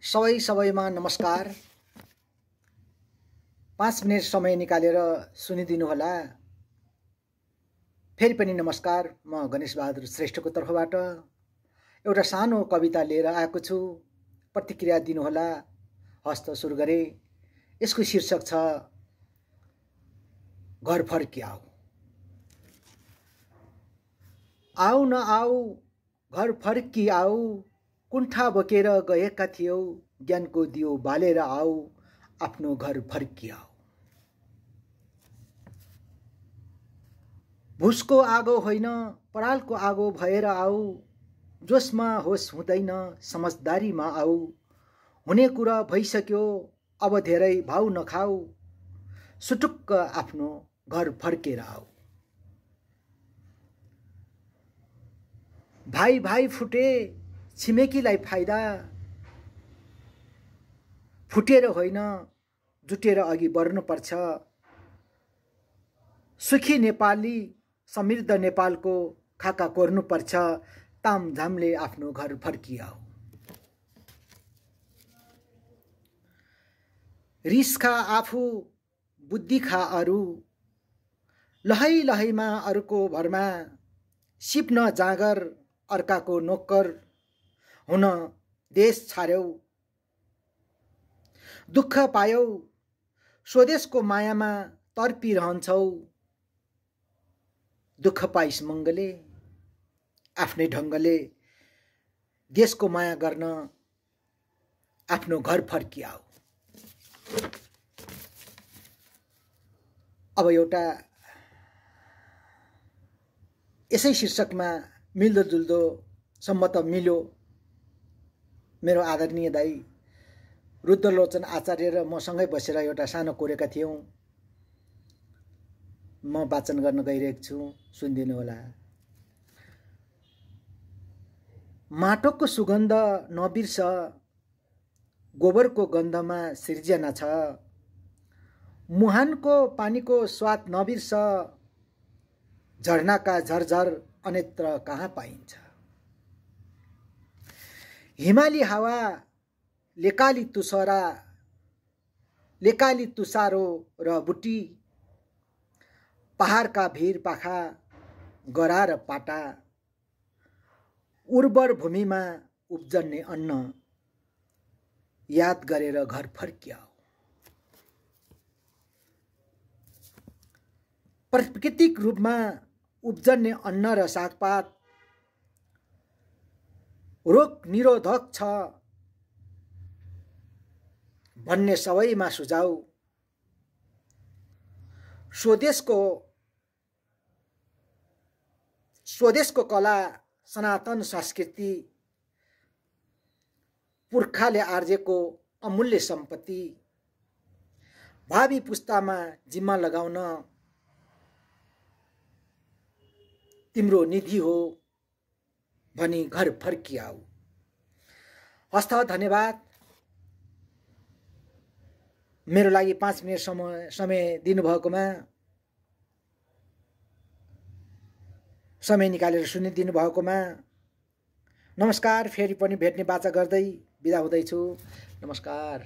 सबैमा नमस्कार। 5 मिनेट समय निकालेर सुनिदिनु होला। फेरि पनि नमस्कार। म गणेश बहादुर श्रेष्ठको तर्फबाट एउटा सानो कविता लिएर आएको छु। प्रतिक्रिया दिनु होला। हस्त सुरु गरे। यसको शीर्षक छ घर फर्की आऊ। आऊ न आऊ घर फर्की आऊ, कुण्ठा बोकेर गएका थियौ, ज्ञानको दियो बालेर आऊ, आफ्नो घर फर्की आऊ। भुसको आगो होइन परालको आगो भएर आऊ, जोसमा होस हुँदैन समझदारीमा आऊ, हुने कुरा भइसक्यो अब धेरै भाउ नखाऊ, सुटुक्क आफ्नो घर फर्केर आऊ। भाइ भाइ फुटे छिमेकीलाई फाइदा, फुटेर होइन जुटेर अघि बढ्नुपर्छ। सुखी नेपाली समृद्ध नेपालको खाका कोर्नुपर्छ, तामझामले आफ्नो घर फर्किआऊ। रिस खा आफू बुद्धि खा अरू, लहै लहैमा अरूको भरमा, सिप्न जाँगर अर्काको नोकर, हुन देश छाड्यौ दुःख पायौ, स्वदेशको मायामा तर्पिरहन्छौ। दुःख पाइस मङ्गले आफ्नै ढङ्गले देशको माया गर्न आफ्नो घर फर्किआऊ। अब एउटा यसै शीर्षकमा मिल्दो जुल्दो सम्मत मिल्यो। मेरो आदरणीय दाई रुद्रलोचन आचार्य र मसँगै बसेर एउटा सानो कोरेका थियौँ। म वाचन गर्न गइरहेको छु, सुनिदिनु होला। माटोको सुगन्ध नबिर्स, गोबरको गन्धमा सिर्जना छ। मुहानको पानीको स्वाद नबिर्स, झरनाका झरझर अन्यत्र कहाँ पाइन्छ। हिमाली हावा लेकाली तुसारो र बुटी, पहाडका भिर पाखा गरा र पाटा, उर्वर भूमिमा उब्जन्ने अन्न याद गरेर घर फर्किआऊ। प्राकृतिक रूपमा उब्जन्ने अन्न र सागपात रोग निरोधक छ भन्ने सबैमा सुझाउ। स्वदेशको कला सनातन संस्कृति, पुर्खाले आर्जेको अमूल्य सम्पत्ति, भावी पुस्तामा जिम्मा लगाउन तिम्रो निधि हो भनी घर फर्किआऊ। हस्त धन्यवाद। मेरो लागि 5 मिनेट समय दिनुभएकोमा, समय निकालेर सुनिदिनु भएकोमा नमस्कार। फेरि पनि भेट्ने बाचा गर्दै बिदा हुँदैछु। नमस्कार।